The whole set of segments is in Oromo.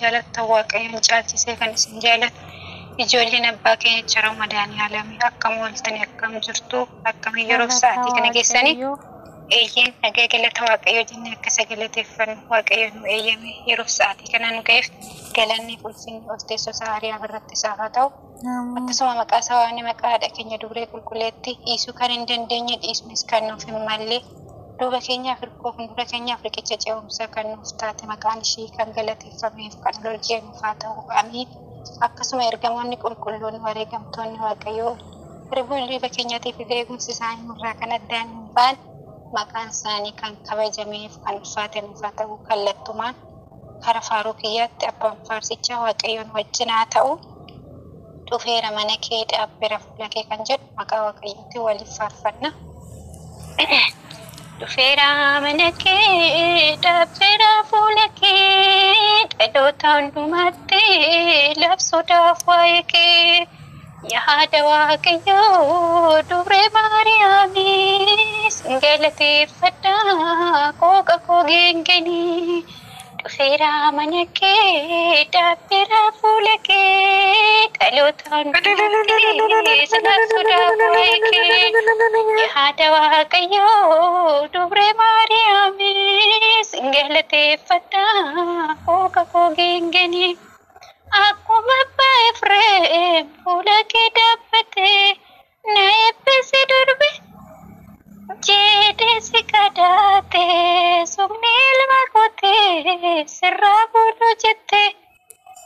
Jaalattan Waaqayyoon caalchisee kan isin jaalatu ijoolleen abbaa keenya Cheroo Madaani'aalamii, akkam ooltanii? Akkam jirtu? Akkam yeroof Galata sa'aatii kana geessanii? Waaqayyoo. Eeyyeen, nagaa galata Waaqayyoo jennee akka isa galateeffannu Waaqayyo nu eeyyame. Yeroof sa'aatii kana nu ga'eef galanni ulfinni ol teessoo isaa hariyaa irratti isaaf haa ta'u. Amiin. Akkasuma maqaa isaa waamne, maqaa haadha keenya dubree qulqulleetti dhiisuu kan hin dandeenye, dhiisuunis kan nuuf hin malle, duuba keenyaaf hirkoo, fuuldura keenyaaf riqicha ce'umsaa kan nuuf taate, maqaan ishii kan galateeffameef kan ol nuuf haa ta'u. Amiin. Akkasuma ergamoonni qulqulluun, wareegamtoonni Waaqayyoo, ribuun duuba keenyaatiif eegumsi isaanii nurraa kan addaan hin baane, maqaan isaanii kan kabajameef kan ulfaate nuuf haa ta'u. Kallattumaan kara faaruu kiyyaatti, abbaan faarsichaa Waaqayyoon wajjin haa ta'u. Dhufeera mana kee, dhaabbeera fuula kee kan jedhu maqaa Waaqayyootti waliif faarfanna. Dhufeera mana kee, dhaabbeera fuula kee, dhaloota hundumaatti labsuudhaaf waa'ee kee. Yaada Waaqayyoo dubree Maariyaamii, sin galateeffadha qooqa koo geengenii. Dhufeera mana kee, dhaabbeera fuula kee, dhaloota hundumaatti labsuudhaaf waa'ee kee. Yaada Waaqayyoo dubree Maariyaamii, sin galateeffadha qooqa koo geengenii. Akkuma abbaa Efreem fuula kee dhaabbatee na eebbisi durbe jedhee si kadhate, sumni ilma kootee sirraa bulu jette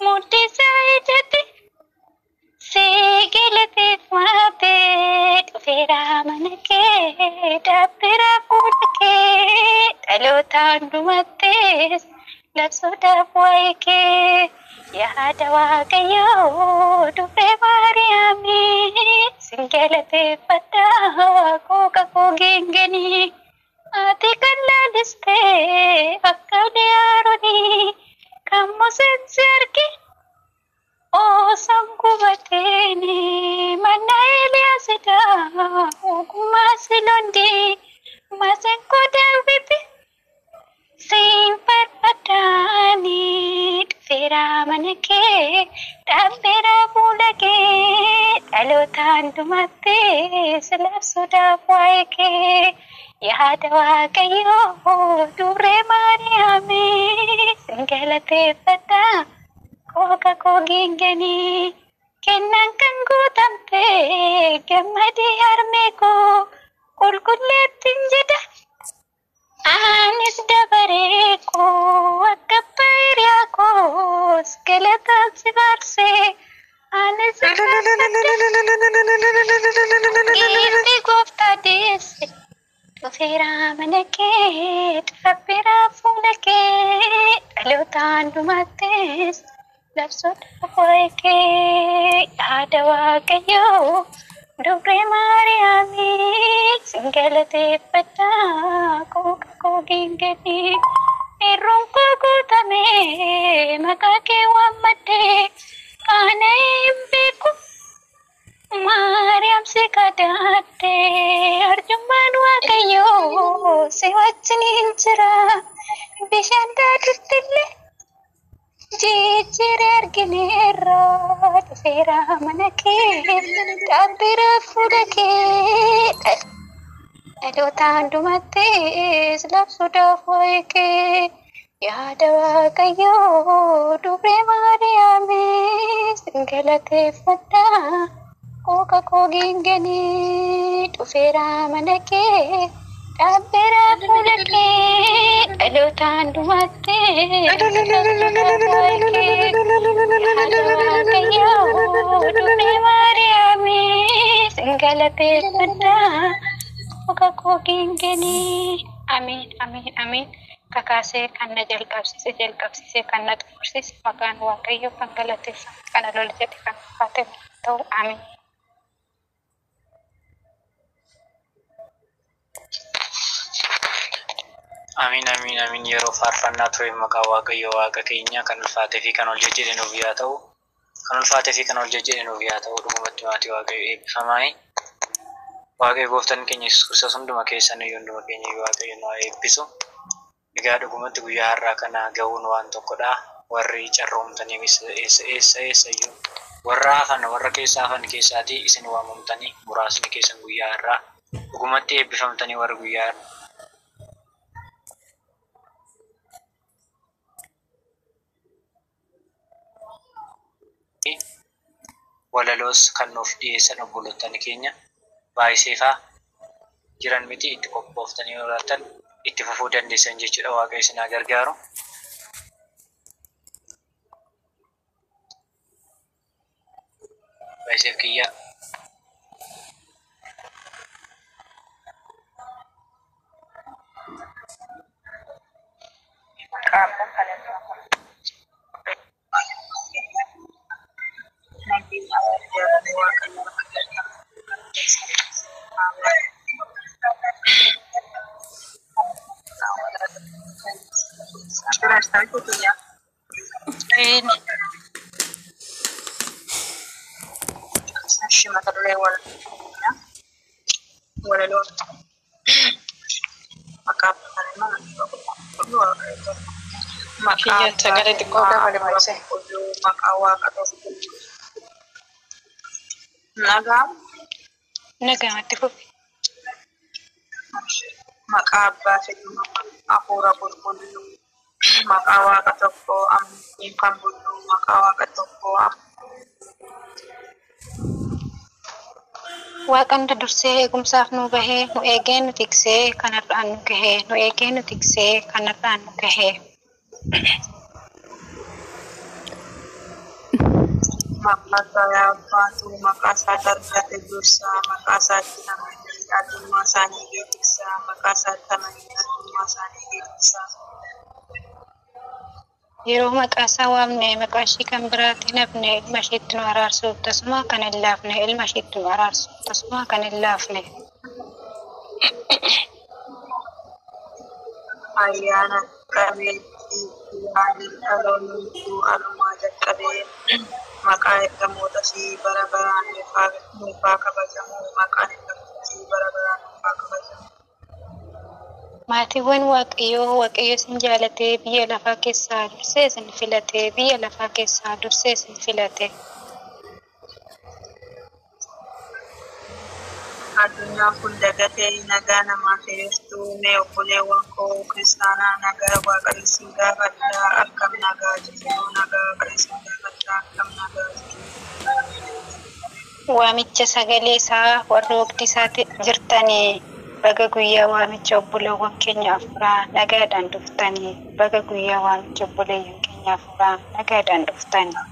mudhisaa ijate si galateeffate. Dhufeera mana kee, dhaabbeera fuula kee, dhaloota hundumattis labsuudhaaf waa'ee kee. Yaada Waaqayyoo dubree Maariyaamii, sin galateeffadha qooqa koo geengenii. Ati kan laalistee akka ulee Aroonii, kan Museen si arge osoo gubateeni, mana Eeliyaasidha ogummaa Siloondii, maseenqoo Daawiti siin faarfadhaani. Dhufeera mana kee, dhaabbeera fuula kee, dhaloota hundumaatti si labsuudhaaf waa'ee kee. Yaada Waaqayyoo dubree Maariyaamii, sin galateeffadha qooqa koo geengenii. Kennaan kan guutamte gammadii harmee koo qulqulleettiin jedha. Anis dabaree koo akka abbaa hiriyaa koos galataan si faarsee anis giiftii gooftaa deesse. Dhufeera mana kee, dhaabbeera fuula kee, dhaloota hundumaattis labsuudhaaf waa'ee kee. Yaada Waaqayyoo dubree Maariyaamii, sin galateeffadha qooqa koo geengenii. Irroon koo guutame maqaa kee waammadhee kaana hin beeku. Maariyaam si kadhadhe, arjummaan Waaqayyoo si wajjin jira. Bishaan daadhutti illee jijjiiree argineerra. Dhufeera mana kee, dhaabbeera fuula kee, dhaloota hundumattis labsuudhaaf waa'ee kee. Yaada Waaqayyoo dubree Maariyaamii, sin galateeffadha qooqa koo geengenii. Dhufeera mana kee, dhaabbeera fuula kee, dhaloota hundumattis labsuudhaaf waa'ee kee. Yaada Waaqayyoo dubree Maariyaamii, sin galateeffadha qooqa koo geengenii. Amiin, amiin, amiin. Kakaasee kan na jalqabsiise, jalqabsiisee kan na xumursiise, maqaan Waaqayyoo kan galateeffame, kan ol jedhe, kan ulfaate ta'u. Amiin. Amiin, amiin, amiin. Yeroo faarfannaa ture maqaa Waaqayyo Waaqa keenya kan ulfaatee fi kan ol jejjedhe nuuf yaa ta'u. Kan ulfaatee fi kan ol jejjedhe nuuf yaa ta'u. Dhugumatti maatii Waaqayyo eebbifamaa. Waaqayyo gooftaan keenya Yesuus Kiristoos hunduma keessan iyyuu, hunduma keenya iyyuu Waaqayyo nu haa eebbisu. Egaa dhugumatti guyyaa har'aa kana ga'uun waan tokkodha. Warri carroomtanii eessa eessa eessayyuu warra hafan warra keessaa hafan keessaatii isin waamamtanii muraasni keessan guyyaa irraa dhugumatti eebbifamtanii warri guyyaa walaloos kan nuuf dhiyeessan obboloottan keenya baay'iseefaa jiran miti itti qophooftanii jiraattan itti fufuu dandeessan jechuudha. Waaqa isin haa gargaaru. Baay'iseef kiyyaa. Kiyya sagalee xiqqoo dabale baay'isee. Nagaamatti fufi. Maqaa abbaa fedhii hafuura qulqulluu maqaa waaqa tokkoo amantiin kan bullu maqaa waaqa tokkoo. Waaqa hunda dursee eegumsaaf nu bahee nu eegee nu tiksee kanarraan nu gahee nu eegee nu tiksee kanarraan nu gahee. Maqaa isaa abbaatu maqaa isaatti argate dursaa maqaa isaatti amanee addummaa isaanii beeksisaa maqaa isaatti amanee addummaa isaanii beeksisaa. Yeroo maqaa isaa waamne maqaa ishii kan biraatti hin hafne ilma isheetti nu araarsuuf tasuma kan hin laafne ilma isheetti nu araarsuuf tasuma kan hin laafne. Ayyaana qabeettii yaadii dhaloonni alumaa jalqabee maqaa ergamoota fi bara baraan nuufaa kabajamu maqaan ergamoota fi bara baraan nuufaa kabajamu. Maatiiwwan Waaqayyoo Waaqayyo isin jaalatee biyya lafaa keessaa dursee isin filatee biyya lafaa keessaa dursee isin filate. Addunyaan kun dagatee nagaa namaaf hiriirtuu mee obboleewwan koo kiristaanaa nagaa waaqayyo isin gaafadhaa akkam nagaa jirtu nagaa waaqayyo isin gaafadhaa akkam nagaa jirtu. Waamicha sagalee isaa warra waqtii isaa jirtanii baga guyyaa waamicha obboleewwan keenya afuraa nagaadhaan dhuftanii baga guyyaa waamicha obboleeyyan keenya afuraa nagaadhaan dhuftanii.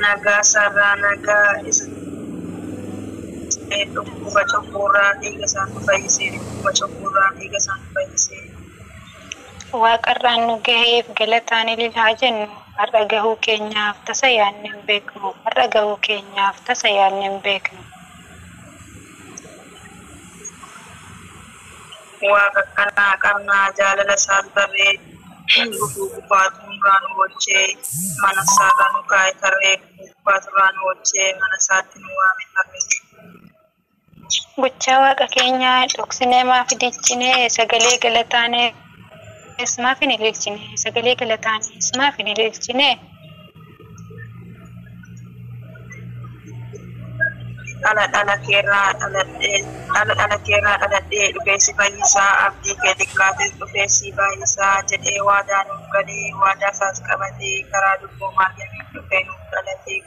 Nagaa sarara nagaa isa dhukkuba cubburraa dhiiga isaan nu fayyisee dhukkuba cubburraa dhiiga isaan nu fayyisee. Waaqarraan nu gaheef galataan ililaa jennu har'a gahuu keenyaaf tasa yaadne hin beeknu har'a gahuu keenyaaf tasa yaadne hin beeknu. Waaqa kanaa qabnaa jaalala isaas barree gufuu gufaatu nurraa nu oolchee mana isaarra nu kaa'e tarree gufuu gufaatu irraa nu oolchee mana isaatti nu waame tarree. Gochaa waaqa keenyaa dhoksinee maaf diccinee sagalee galataanee maaf hin ililchine sagalee galataanee maaf hin ililchine. Dhala dhala keerraa dhaladhee dhala dhala keerraa dhaladhee dhufee si fayyisaa abdii kee xiqqaates dhufee si baay'isaa jedhee waadaa nuuf galee waadaa isaas qabatee karaa dubboo maariyaamiin dhufee nuuf dhalatee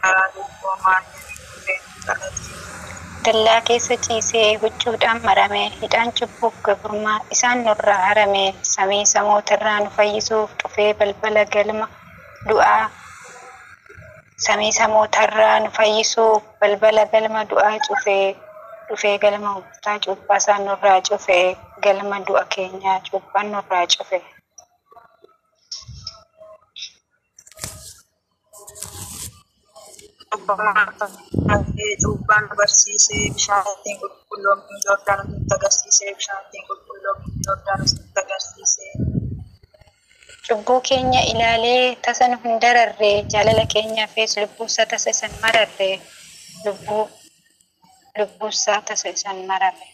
karaa dubboo maariyaamiin dhufee nuuf dhalatee. Dallaa keessa ciisee huccuudhaan marame hidhaan cubbuuf gabrummaa isaan nurraa harame samii samootarraa nu fayyisuuf dhufee balbala galma du'aa samii samootarraa nu fayyisuuf balbala galma du'aa cufee dhufee galma gooftaa cuuphaa isaan nurraa cufee galma du'a keenyaa cuuphaan nurraa cufe. Cuuphaan nu barsiisee bishaan ittiin qulqulloomnu Yordaanos nutti agarsiisee bishaan ittiin qulqulloomnu Yordaanos nutti agarsiisee. Cubbuu keenya ilaalee tasa nu hin dararre jaalala keenyaafis lubbuusaa tasa isan mararre lubbuu lubbuusaa tasa isan mararre.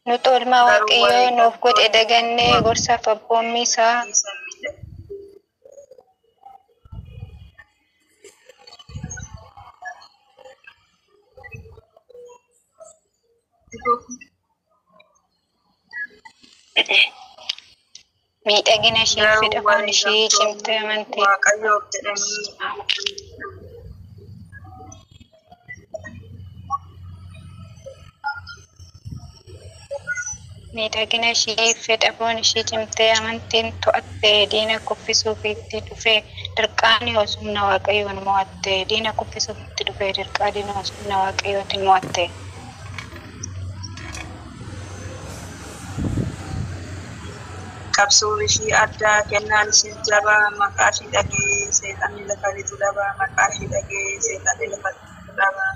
Nuti oolmaa Waaqayyoo nuuf godhe dagannee gorsaaf abboommii isaa Dhiisan miidhagina. Miidhagina ishee Garuu fedha foon ishee cimtee wareegamtoonni amantii. Waaqayyoof jedhanii Miidhagina ishee fedha foon ishee cimtee amantiin to'atte diina kuffisuuf itti dhufe dirqaan humna Waaqayyoon mo'atte diina kuffisuuf itti dhufe dirqaa diina humna Waaqayyootiin mo'atte. Qabsoon ishii addaa, kennaan ishii jabaa, maqaa ishii dhagee seexanni lafa lixu dhabaa, maqaa ishii dhagee seexanni lafa lixu dhabaa.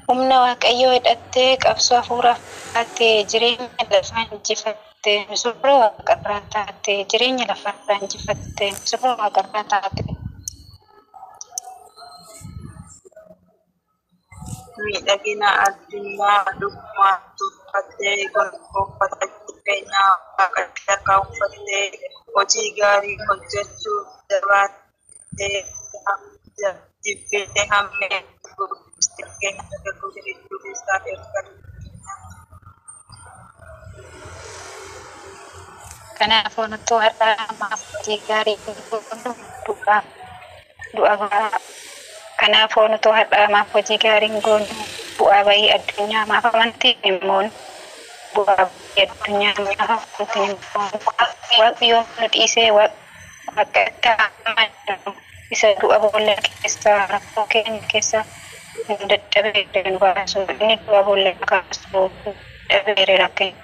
Humna Waaqayyoo hidhattee qabsoo hafuuraaf taatte jireenya lafaa injifatte misirroo waaqarraa taate jireenya lafarraa injifatte misirroo waaqarraa taate. Miidhagina addunyaa dhugumaan tuffattee gonfoo uffata jireenyaa Waaqayyo harkaa uffattee hojii gaarii hojjechuuf jabaattee jibbitee hammee gurguddistee keenya dargaggoota hedduutis taateef Kanaafuu nuti har'a maaf hojii gaarii goonu du'a du'a ba'aa. Kanaafuu nuti har'a maaf hojii gaarii goonu bu'aa bayii addunyaa maaf amantiin hin moonu bu'aa bayii addunyaa maaf amantiin hin moonu Waaqni yoo nu dhiisee waaqatti amannu isa du'a boolla keessaa rakkoo keenya keessaa nu dadhabee nu baasu inni du'a boolla kaasu dadhabee rakkina.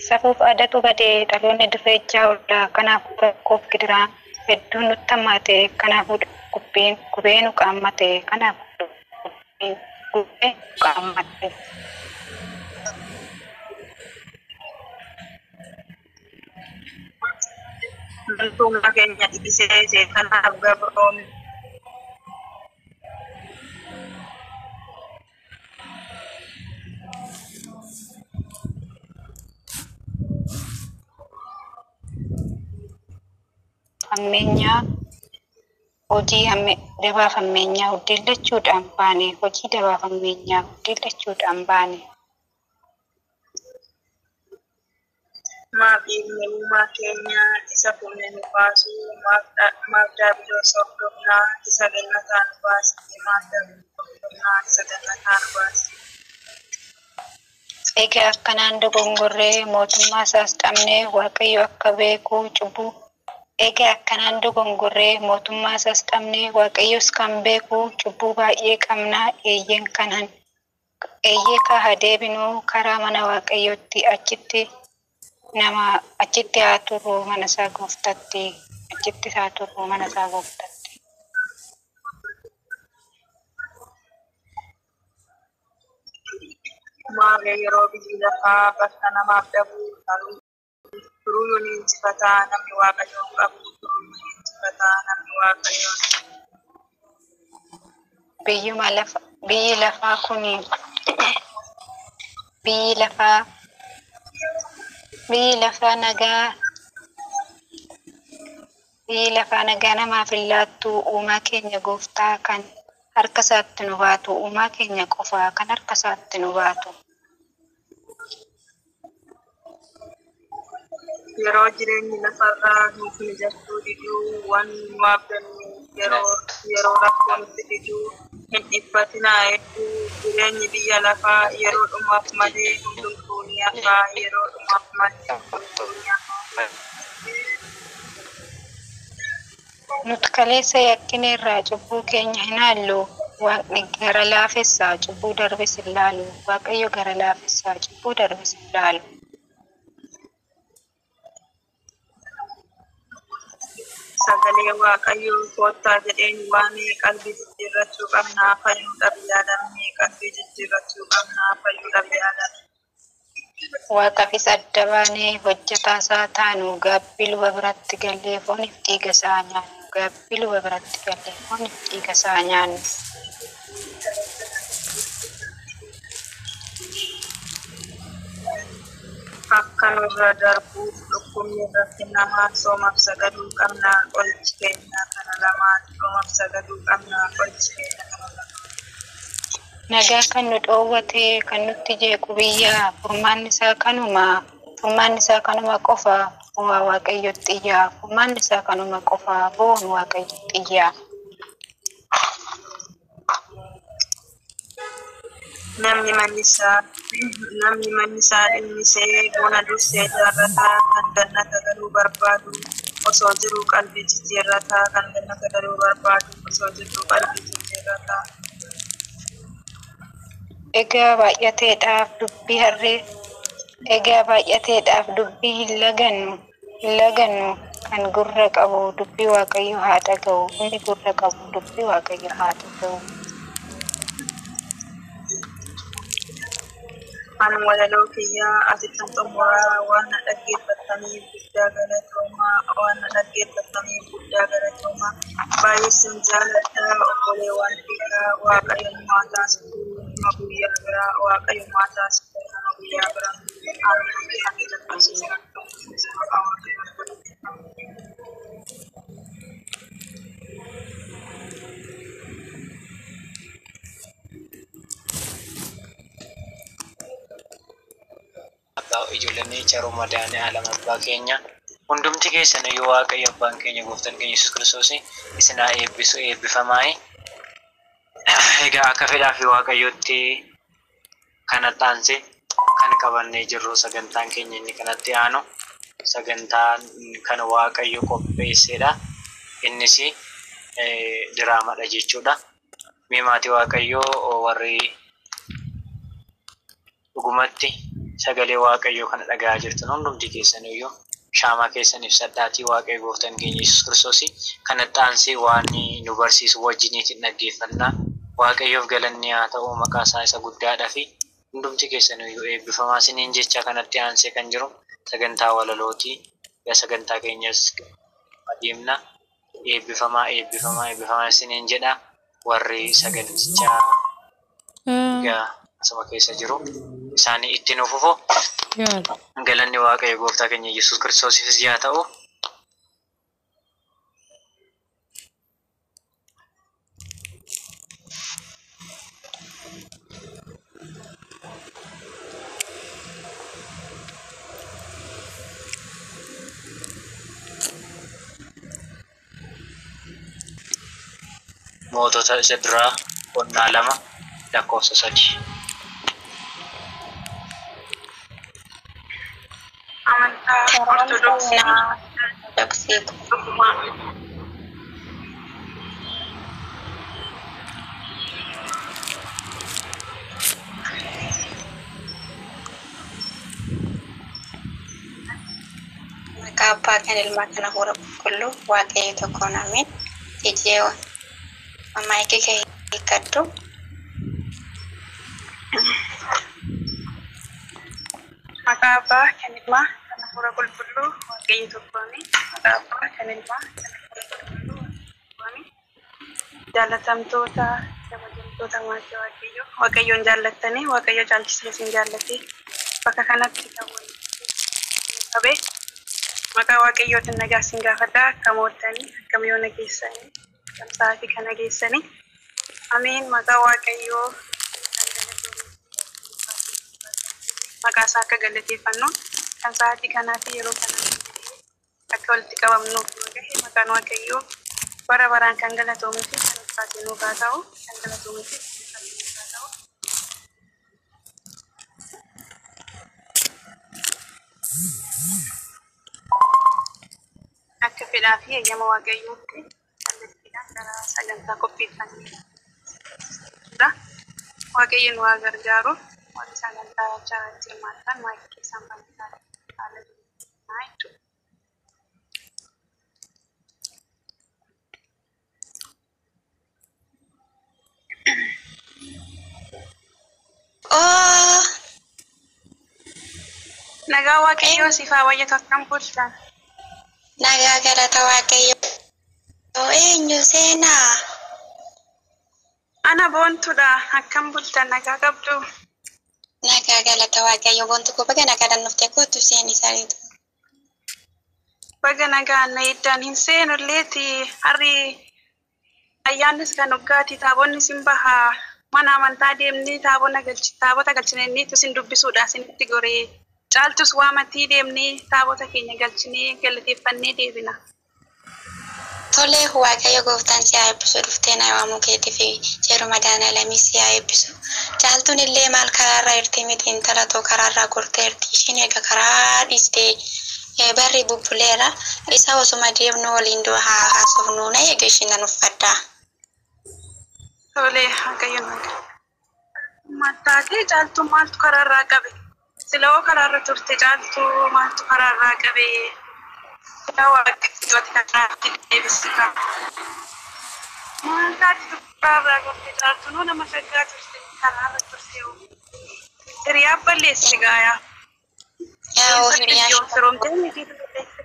Safuuf aadaatu badee dhaloonni dirreechaa oola. Kanaafuu rakkoof gidiraa hedduun nutti hammaate. Kanaafuu dhukkubbiin gubee nu qaammate. Kanaafuu dhukkubbiin gubee nu qaammate. Loltummaa keenya dhiisee seexanaaf gabroomne. Hammeenyaa hojii dabaaf hammeenyaa hojjellachuudhaan baane. Hojii dabaaf hammeenyaa hojjellachuudhaan baane. Maaf dhiifne uumaa keenya isa fuullee nu baasu, maaf daabiloos hordofnaa isa gannataa nu baase, maaf daabiloos hordofnaa isa gannataa nu baase. Egaa akkanaan dogongorree mootummaa isaas dhabnee Waaqayyo akka beeku cubbuu. Egaa akkanaan dogongorree mootummaa isaas dhabnee Waaqayyos kan beeku cubbuu baay'ee qabnaa eeyyeen kanan. Eeyyee kaha deebinuu karaa mana Waaqayyootti achitti nama achitti haa turru mana isaa gooftatti achitti haa turru mana isaa gooftatti. Maarree yeroo biyyi lafaa bakka namaaf dhabu turuyyuu ni injifataa namni Waaqayyoon qabu turuyyuu ni injifataa namni Waaqayyoon. Biyyuma lafa biyyi lafaa kuni biyyi lafaa biyyi lafaa nagaa biyyi lafaa nagaa namaaf hin laattu uumaa keenya gooftaa kan harka isaatti nu baatu uumaa keenya qofaa kan harka isaatti nu baatu. Yeroo jireenyi lafarraa nuuf mijachuu diduu waan nu abdannu yeroo rakkoo nutti fiduu hin dhiphatinaa hedduu jireenyi biyya lafaa yeroo dhumaaf malee hundumtuu ni hafaa yeroo dhumaaf malee hundumtuu ni hafaa. Nuti kaleessa yakkineerraa cubbuu keenya hin haallu Waaqni gara laafessaa cubbuu darbes hin laalu Waaqayyo gara laafessaa cubbuu darbes hin laalu. Sagalee Waaqayyoo koottaa jedheen waamee qalbii jijjiirrachuu qabnaa fayyuudhaaf yaadamne qalbii jijjiirrachuu qabnaa fayyuudhaaf yaadamne. Waaqaafis adda baanee hojjetaa isaa taanu gaabbii luba biratti gallee fooniif dhiiga isaa nyaannu. Gaabbii luba biratti gallee fooniif dhiiga isaa nyaannu. Akka nurra darbuuf dhukkubni irratti namaa soomaaf sagaduu qabnaa qorichi keenya kana lamaan soomaaf sagaduu qabnaa qorichi keenya kana lamaan. Nagaa kan nu dhoowwate kan nutti jeequ biyya furmaanni isaa kanuma furmaanni isaa kanuma qofa bu'aa waaqayyotti iyyaa furmaanni isaa kanuma qofa bu'uun waaqayyotti iyyaa. Namni manni isaa namni manni isaa dhimmisee bona dursee jaarrataa kan gannata galuu barbaadu osoo jiruu qalbii jijjiirrataa kan gannata galuu barbaadu osoo jiruu qalbii jijjiirrataa. Egaa baay'ateedhaaf dubbii harree egaa baay'ateedhaaf dubbii hin lagannu hin lagannu kan gurra qabu dubbii waaqayyo haa dhaga'u inni gurra qabu dubbii waaqayyo haa dhaga'u. An walaloo kiyyaa asittan xumuraa waan na dhaggeeffattaniif guddaa galatoomaa waan na dhaggeeffattaniif guddaa galatoomaa baay'ee sin jaalladha obboleewwan kiyyaa waaqayyo nu haa taasisu nama guyyaa biraa waaqayyo nu haa taasisu nama guyyaa biraa amiin. Abbaa ijoolleen charoo madaanii alama abbaa keenya hundumti keessan iyyuu waaqayyo abbaan keenya gooftaan keenya Yesuus kiristoos isin haa eebbisu eebbifamaayi. Egaa akka fedhaa fi waaqayyootti kana taanse kan qabannee jirru sagantaan keenya inni kanatti aanu sagantaan kan waaqayyo qopheessedha. Innis diraamadha jechuudha. Mee maatii waaqayyoo warri dhugumatti sagalee waaqayyoo kana dhaga'aa jirtan hundumti keessan iyyuu shaamaa keessan ibsadhaatii waaqayyo gooftaan keenya Yesuus kiristoos kanatti aansee waan nu barsiisu wajjiniitiin dhaggeeffannaa. Waaqayyoof galanni haa ta'u maqaa isaa isa guddaadhaa fi hundumti keessan iyyuu eebbifamaa isiniin jecha kanatti aansee kan jiru sagantaa walalootii. Egaa sagantaa keenyas adeemna. Eebbifamaa eebbifamaa eebbifamaa isiniin jedha warri sagantichaa egaa asuma keessa jiru isaanii itti nu fufu. Galanni waaqayyo gooftaa keenya Yesuus kiristoosiifis haa ta'u. Mootota isa duraa boqonnaa 2 lakkoofsa 3. Amantaa Ortodoksii Ortodoksii dhugumaa. Maqaa abbaa kan ilmaa kan hafuura qulqulluu waaqayyo tokkoon amiin. Tijjee maayikii kee hiikkadhu. Maqaa abbaa kan ilmaa kan hafuura qulqulluu waaqayyo tokkooni. Maqaa abbaa kan ilmaa kan hafuura qulqulluu waaqayyo tokkooni. Jaallatamtoota kabajamtoota maatii waaqayyoo waaqayyoon jaallattanii waaqayyo caalchisee isin jaallate bakka kanatti kan walitti qabe maqaa waaqayyootiin nagaa isin gaafadha akkam ooltanii akkam yoona geessanii akkam sa'aatii kana geessanii amiin maqaa waaqayyoo kan galatoomuu maqaa isaa akka galateeffannu kan sa'aatii kanaa fi yeroo kanaa akka walitti qabamnuuf nu gahe maqaan waaqayyoo bara baraan kan galatoomuu fi kan ulfaate nuuf haa ta'u kan galatoomuu fi kan ulfaate nuuf haa ta'u. Akka fedhaa fi eeyyama waaqayyootti kallattiidhaan gara sagantaa qopheeffannee jira. Waaqayyo nu haa gargaaru. Warri sagantaa irratti hirmaatan maayikii keessan banaa haala jechuudha. Nagaa Waaqayyoo siif haa baay'atu akkam bultan? Nagaa galata Waaqayyoo. Eenyu seenaa? Ana boontuudha. Akkam bultan nagaa qabdu? Nagaa galata Waaqayyoo boontu koo baga nagaadhaan dhuftee kootu seeni isaaniitu. Baga nagaan na iddaan hin seenulleeti harri ayyaannis kan dhugaatii taabonni sin bahaa mana amantaa deemnee taabota galchineenniitu sin dubbisuudha sinitti goree caaltus waamatii deemnee taabota keenya galchinee galateeffannee deebina. Tole Waaqayyo gooftaan si haa eebbisu dhuftee na waamuu keetii fi jedhu madaana si haa eebbisu. Caaltuun illee maal karaarraa hirtee miti intala too karaarraa gortee hirti ishiin egaa karaa dhiistee barri bubbuleera. Isa osuma deemnu waliin haa haasofnu na eega ishiin nan uffadha. Tole Waaqayyo nagaa. Mattaatee caaltuu maaltu karaarraa qabe? Silawoo karaarra turte caaltuu maaltu karaarraa qabe? Yaa Waaqayyooti karaatti deebisita. Maal taati karaarraa gorte caaltuu nuu nama shaggaa turte karaarra turte hoo. Hiriyaa balleessi gaayaa. Yaa hiriyaa Firoomtee miti balleessi.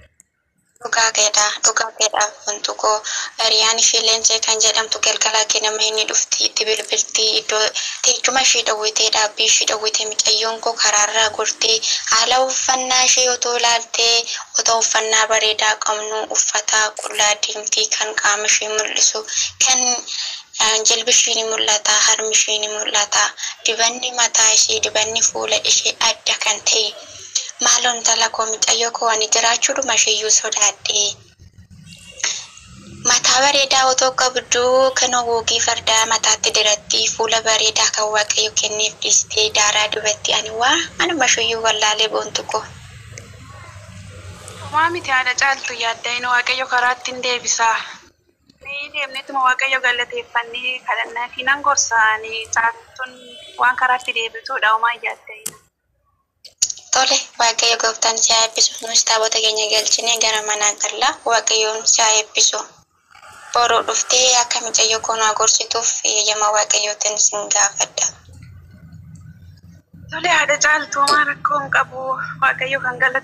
Dhugaa keedha wantu koo hiriyaan ishee Leencee kan jedhamtu galgala nama inni dhufti itti bilbilti iddoo teechuma ishee dhowwitee dhaabbii ishee dhowwitee mucayyoon koo karaarraa gortee haala uffannaa ishee otoo ilaaltee otoo uffannaa bareedaa qabnu uffata qullaa deemtii kan qaama ishee mul'isu kan jilbi ishee ni mul'ata harmi ishee ni mul'ata dibanni mataa ishee dibanni fuula ishee adda kan ta'e. Maaloo intala koo mucayyoo koo ani jiraachuudhuma isheeyyuu sodaadhe. Mataa bareedaa otoo qabduu kan woogii fardaa mataatti diratti fuula bareedaa kan Waaqayyo kenneef dhiistee daaraa dubatti ani waa anuma isheeyyuu wallaalee boontu koo. Homaa miti haadha caaltu yaadda inni Waaqayyo karaatti hin deebisaa. Mee deemneetuma Waaqayyo galateeffannee kadhannaa fi nan gorsaanii caaltuun waan karaatti deebituudha homaa yaadda inni. Tole Waaqayyo gooftaan si haa eebbisu nus taabota keenya galchinee gara manaa galla Waaqayyoon si haa eebbisu. Boruu dhuftee akka mucayyoo koo naa gorsituuf eeyyama Waaqayyootiin sin gaafadha. Tole haadha caaltuu homaa rakkoo hin qabu Waaqayyo kan galatu.